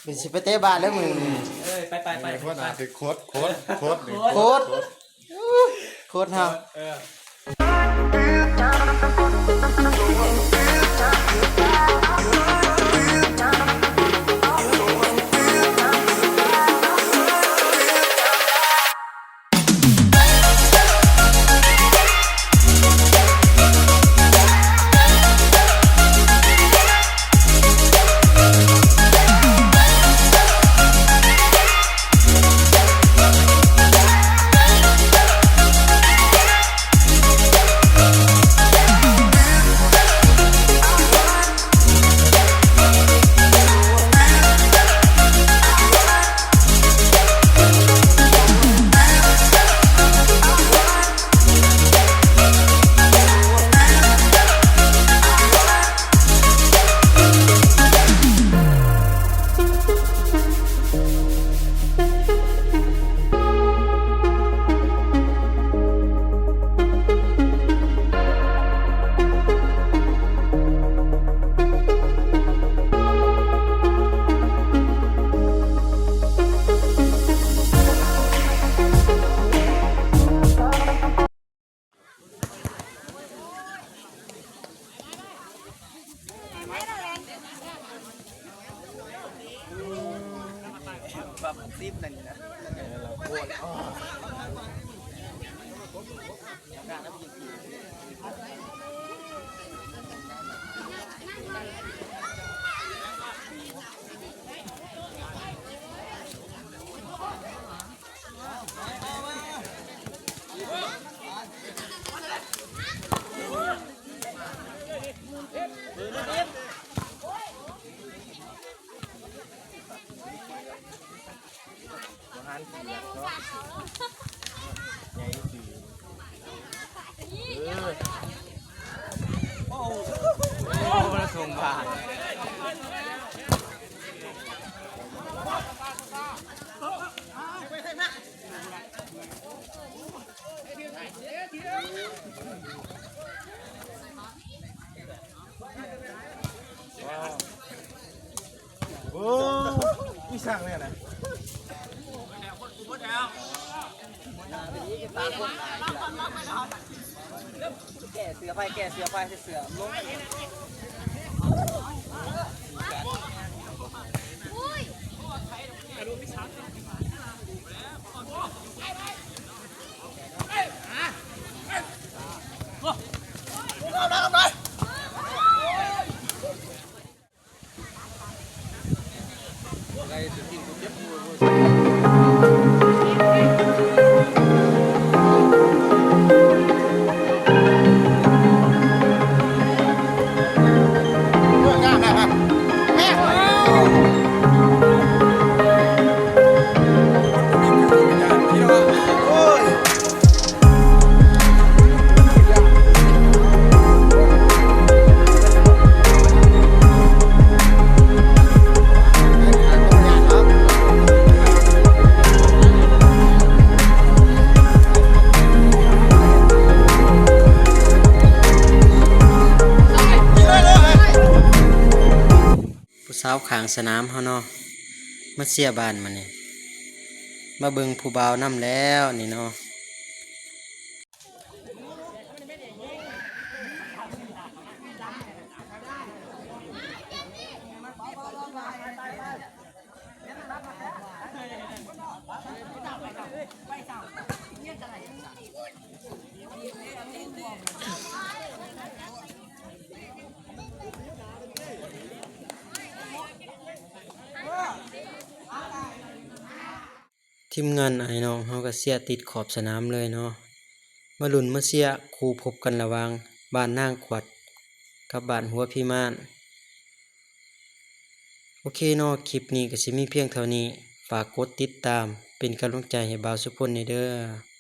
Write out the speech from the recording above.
ເປັນຊິໄປເຕະບານແລ້ວມື້ນີ້. ເອີ ໄປໆໆ ເອີ ຫົວໜ້າ ໄປ ຄືໂຄດ ໂຄດ ໂຄດ ໂຄດ ໂຄດ ໂຄດເຮົາ ເອີ. ໂອ້ ມີຊ່າງແລ້ວນະ. ແກ້ເສື້ອໄປ ແກ້ເສື້ອໄປ ເສື້ອລົງ. ຜູ້ສາວຂ້າງສະໜາມເຮົາເນາະ ມາເຊຍບ້ານມື້ນີ້ ມາເບິ່ງຜູ້ບ່າວນຳແລ້ວນີ້ເນາະ. ທີມງານອ້າຍນ້ອງເຮົາກໍເຊຍຕິດຂອບສະໜາມເລີຍເນາະ. ມາລຸ້ນມາເຊຍຄູ່ພົບກັນລະຫວ່າງບ້ານນາງຂວັດກັບບ້ານຫົວພີມ່ານ. ໂອເຄເນາະ, ຄລິບນີ້ກໍຊິມີພຽງເທົ່ານີ້. ຝາກກົດຕິດຕາມເປັນກຳລັງໃຈໃຫ້ບ່າວສຸພົນແດ່ເດີ້.